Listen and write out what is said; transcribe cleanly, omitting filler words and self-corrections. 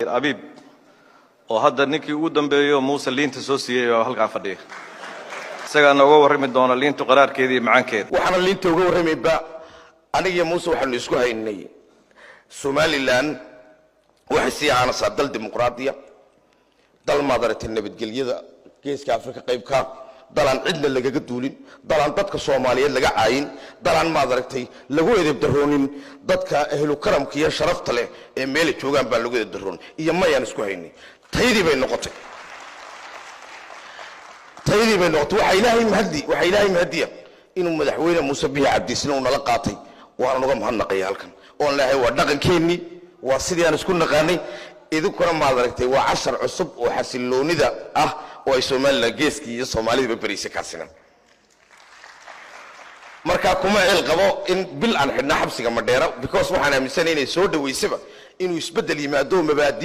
Abiib oo hadda ninkii ugu dambeeyo Muuse liinta soo siiyey oo halkaan fadhiya, isagaa nooga warrami doona liintu qaraarkeeda iyo macaankeeda. Waxaana liinta uga warramayba, anigiyo Muuse waxaanu isku haynay Somaliland waxay sii ahaanaysaa dal dimuqraadiya, dal maad aragtay nabadgelyada Geeska Afrika qaybka, dalaan cidna lagaga duulin, dalaan dadka Soomaaliyeed laga caayin, dalaan maad aragtay lagu edeb daroonin, dadka ehlu karamka iyo sharafta leh ee meelay joogaan baan lagu edeb daroonin iyo mayaan isku haynay. Taydii bay noqotay, taydii bay noqotay. Waxaa Ilaahay mahadiya inuu Madaxweyne Muuse Biixi Cabdi isna uu nala qaatay. Waanan uga mahadnaqaya halkan oon leeyahay waa dhaqankeennii, waa sidii aan isku naqaanay. Idinkuna maad aragtay waa cashar cusub oo xasiloonida ah oo ay Somaliland geeskii iyo Soomaalidiiba beraysay kaasina. Marka kuma cil qabo in bil aan xidhnaa xabsiga Madheera, because waxaan aaminsanay inay soo dhaweysaba inuu isbeddel yimaado mabaadii.